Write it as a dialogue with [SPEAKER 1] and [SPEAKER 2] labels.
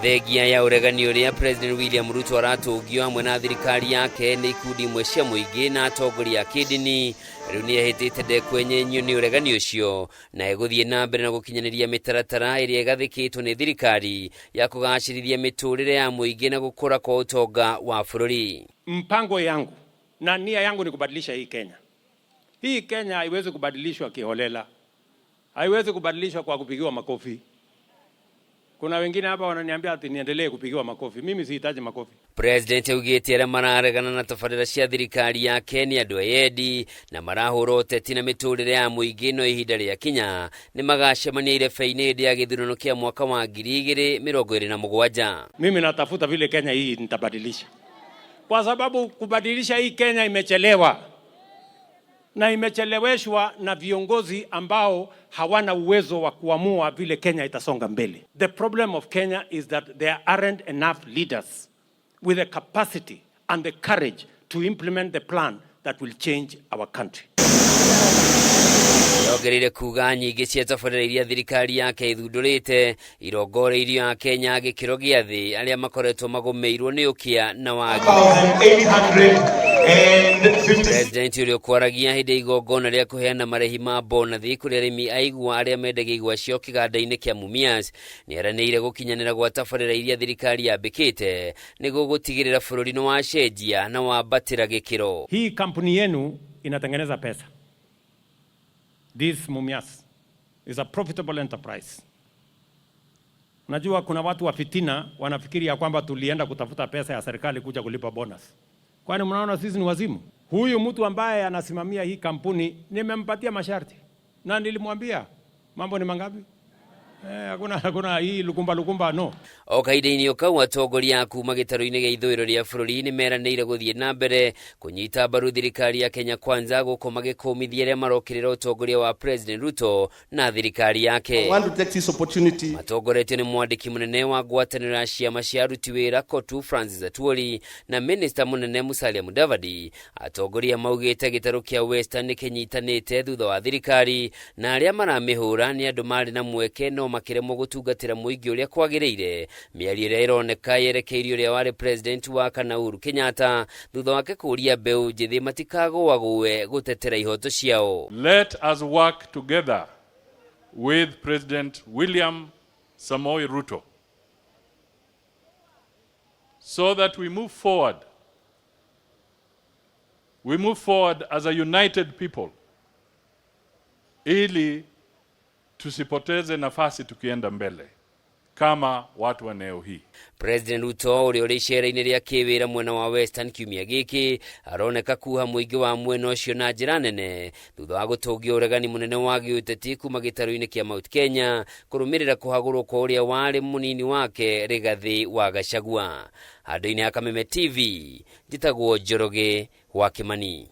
[SPEAKER 1] Thengia ya ũregani ũrĩa President William Ruto aratũngio hamwe na thirikari yake nĩ ikundi imwe cia mũingĩ na atongoria a kĩndini, rĩu nĩ ehĩtĩte ndekwenyenyio nĩ ũregani ũcio na egũthiĩ na mbere na gũkinyanĩria mĩtaratara ĩrĩa ĩgathĩkĩtwo nĩ thirikari ya kũgacĩrithia mĩtũrĩre ya mũingĩ na gũkũra kwa ũtonga wa bũrũri.
[SPEAKER 2] Mpango yangu na nia yangu ni kubadilisha hii Kenya. Hii Kenya haiwezi kubadilishwa kiholela, haiwezi kubadilishwa kwa kupigiwa makofi. Kuna wengine hapa wananiambia ati niendelee kupigiwa makofi. Mimi sihitaji makofi.
[SPEAKER 1] President augĩte arĩa mararegana na tabarĩra cia thirikari yake nĩ andũ eyendi na marahũra ũteti na mĩtũrĩre ya mũingĩ, no ihinda rĩa kinya nĩ magacemania irebe-inĩ hĩndĩ ya gĩthurano kĩa mwaka wa 2027.
[SPEAKER 2] Mimi natafuta vile Kenya hii nitabadilisha, kwa sababu kubadilisha hii Kenya imechelewa na imecheleweshwa na viongozi ambao hawana uwezo wa kuamua vile Kenya itasonga mbele. The problem of Kenya is that there aren't enough leaders with the capacity and the courage to implement the plan that will change our country.
[SPEAKER 1] Yongereire kuga nyingĩ cia tabarĩra iria thirikari yake ĩthundũrĩte irongoreirio a Kenya a gĩkĩro gĩa thĩ arĩa makoretwo magũmĩirwo nĩ ũkĩa na wagi.
[SPEAKER 3] 856.
[SPEAKER 1] President ũrĩa ũkwaragia hĩndĩ ya igongona rĩa kũheana marĩhi ma bonathi kũrĩ arĩmi a igwa arĩa mendagia igwa ciao kĩganda-inĩ kĩa Mumias nĩ eranĩire gũkinyanĩra gwa tabarĩra iria thirikari yambĩkĩte nĩguo gũtigĩrĩra bũrũri nĩ wacenjia na wambatĩra gĩkĩro.
[SPEAKER 2] Hii kampuni yenu inatengeneza pesa. This Mumias is a profitable enterprise. Najua kuna watu wa fitina wanafikiri ya kwamba tulienda kutafuta pesa ya serikali kuja kulipa bonus. Kwani mnaona sisi ni wazimu? Huyu mtu ambaye anasimamia hii kampuni nimempatia masharti na nilimwambia mambo ni mangapi? Hakuna hakuna hii lukumba lukumba, no.
[SPEAKER 1] O kahinda-inĩ o kau, atongoria a kuma gĩtarũ-inĩ gĩa ithũĩro rĩa bũrũri nĩ meranĩire gũthiĩ na mbere kũnyita mbaru thirikari ya Kenya Kwanza gũkũ magĩkũmithia arĩa marokĩrĩra ũtongoria wa President Ruto na thirikari yake.
[SPEAKER 4] I want to take this opportunity
[SPEAKER 1] Matongoretio nĩ mwandĩki mũnene wa ngwatanĩro ya ciama cia aruti wĩra COTU Francis Atwoli na minista mũnene Musalia Mudavadi, atongoria maugĩte gĩtarũ kĩa Western nĩ kĩnyitanĩte thutha wa thirikari na arĩa maramĩhũra nĩ andũ marĩ na mweke no makĩremwo gũtungatĩra mũingĩ ũrĩa kwagĩrĩire. Mĩario ĩrĩa ĩroneka yerekeirio ũrĩa warĩ president wa kana Uhuru Kenyatta thutha wake kũũria mbeũ njĩthĩ matikagũagũe gũtetera ihoto ciao.
[SPEAKER 5] Let us work together with President William Samoei Ruto so that we move forward. We move forward as a united people ili tusipoteze nafasi tukienda mbele kama watu wa eneo hii.
[SPEAKER 1] President Ruto ũrĩa ũrĩ icera-inĩ rĩa kĩwĩra mwena wa Western kiumia gĩkĩ aroneka kuha mũingĩ wa mwena ũcio na njĩra nene thutha wa gũtũngia ũregani mũnene wa gĩũteti kuma gĩtarũ-inĩ kĩa Mount Kenya kũrũmĩrĩra kũhagũrwo kwa ũrĩa warĩ mũnini wake Rigathĩ wa Gachagua. Handũ-inĩ ha Kameme TV, njĩtagwo Njoroge wa Kimani.